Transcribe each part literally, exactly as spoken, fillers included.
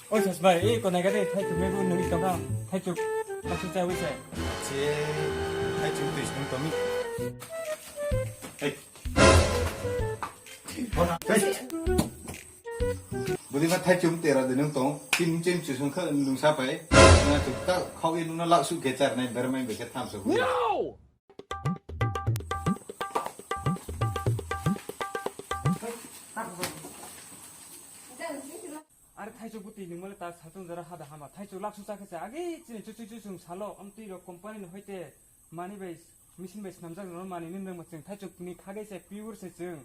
Oi, Sas bai, e, konai gade, thaichuk mebu nung tong kha, thaichuk, thaichuk chá wi se. Che, thaichuk tui sung tong mi. Ei. Hei. Budi ma thaichuk tera de nung tong, tin chem chu sung kha nung sa pai. Na chu ta khau ye nung na lak su khe char nai ber mai be khe tham so. No! Are thaichuk butui nung male ta saltung jara hada hama. Thaichuk laksu chakhe se agi chini chuchu chuchu salo, amtui rok company no hoite mani bai, machine bai snamjak no mani nini rangma chwng. Thaichuk ni khagai se pure se chwng.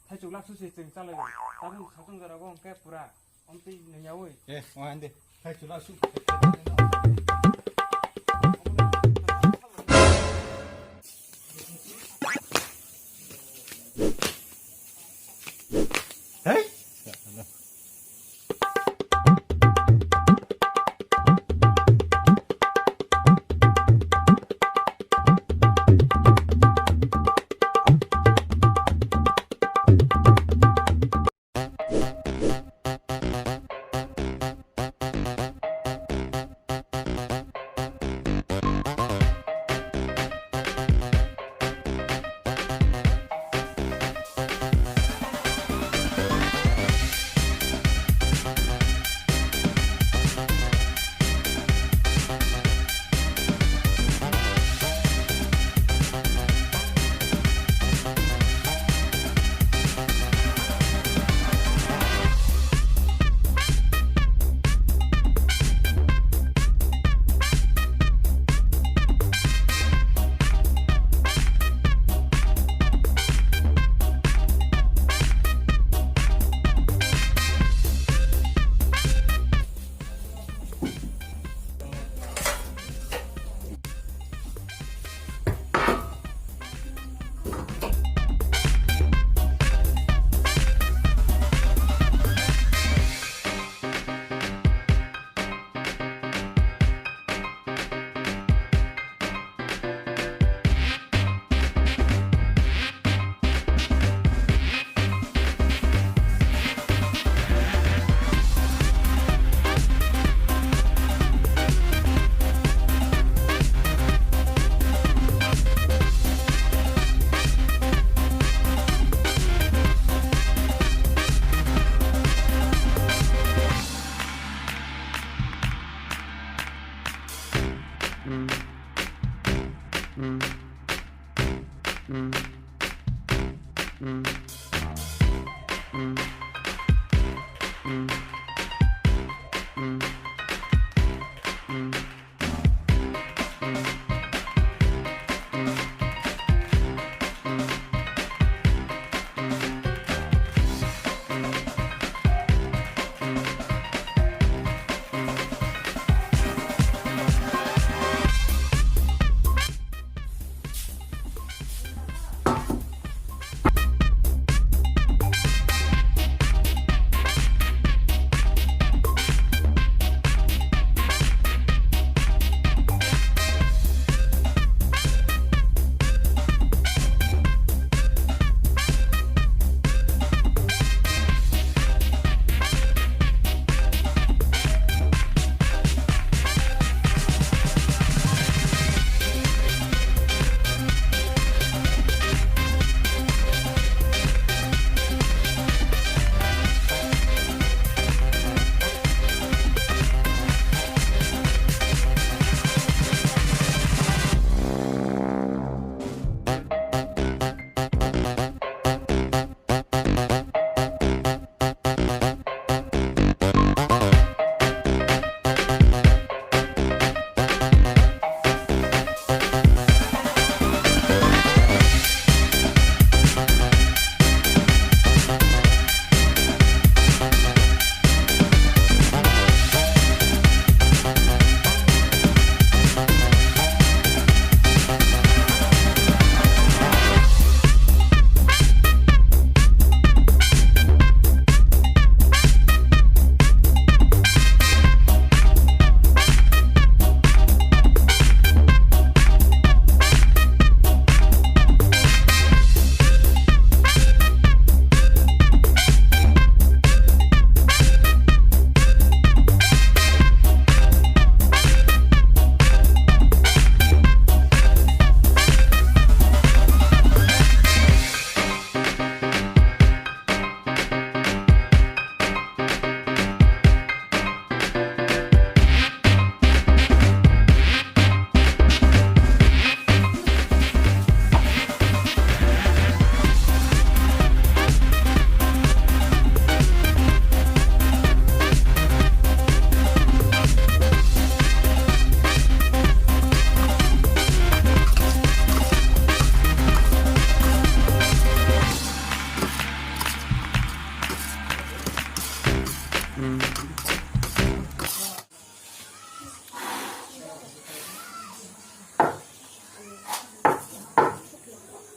Thaichuk laksu se chwng chalai. Tabuk saltung jara go hwnkhe pura. Amtui nung yawi. Eh, o ande. Thaichuk laksu. Hei?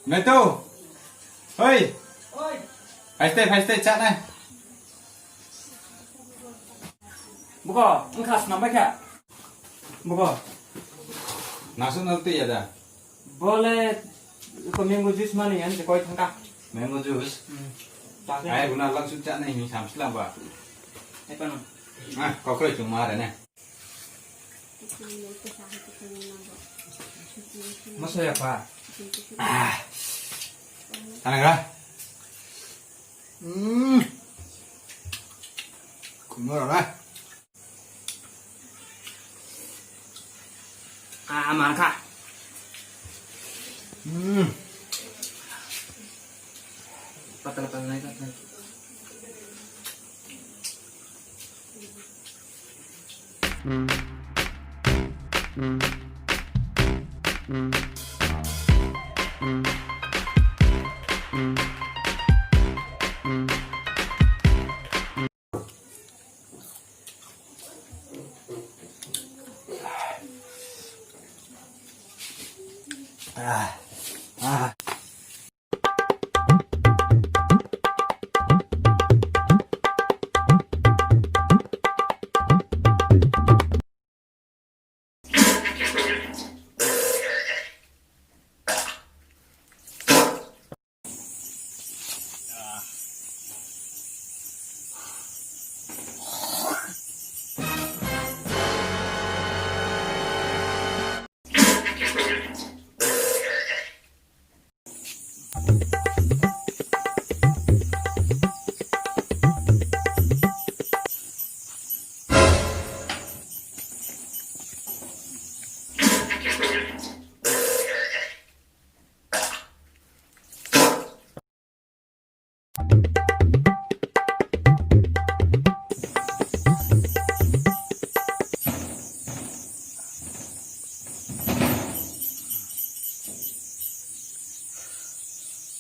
Nai to. Hoi. Phaiste, phaiste, chá nai. Buko, wngkha snam bai kha. Buko. Nasu nal tei ya da. Bole, ko mango juice mani yan je koi thangka. Mango juice? Hmm. Ai, guna lang su chá nai hing sam slam ba. Ai pano. Ah, kau kroi chung ma re ne. Masa ya pa. Ah. Tanagra. Hmm. Kumno ra. Ah, mangkha. Hmm. Patla patla nai patla.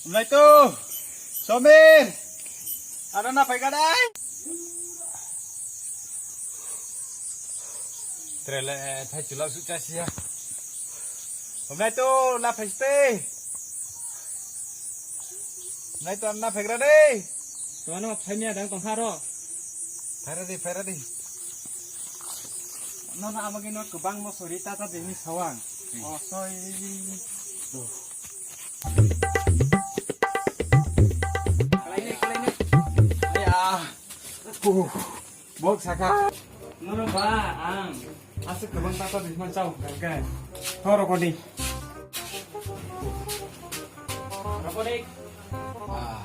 Nai to, Somir, ano na phai ka dai. Trele, thai chulak su chá si ya. Nai to, na phai ste. Nai to, na phai gra dei. Tma no phai miya dang tong kha ro. Phai ra di, phai ra di. No na amo kino kebang mo sori tata de ni sawang. Hmm. O soi. Kalai ni, kalai ni. Aya. Uh. Bok saka. Nono ba ang. Asuk kebang tata de man chao. Khe. Thoro kodi. Rokodi. Ah.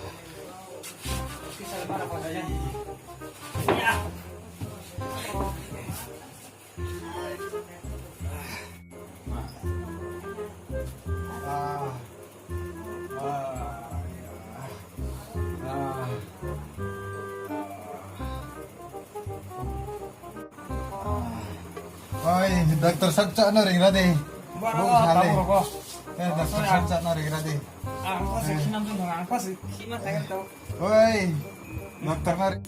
Oi, doctor sak chá no ring ra di. Bung sa le. Eh, doctor sak chá no ring ra di. Oi, doctor no ring.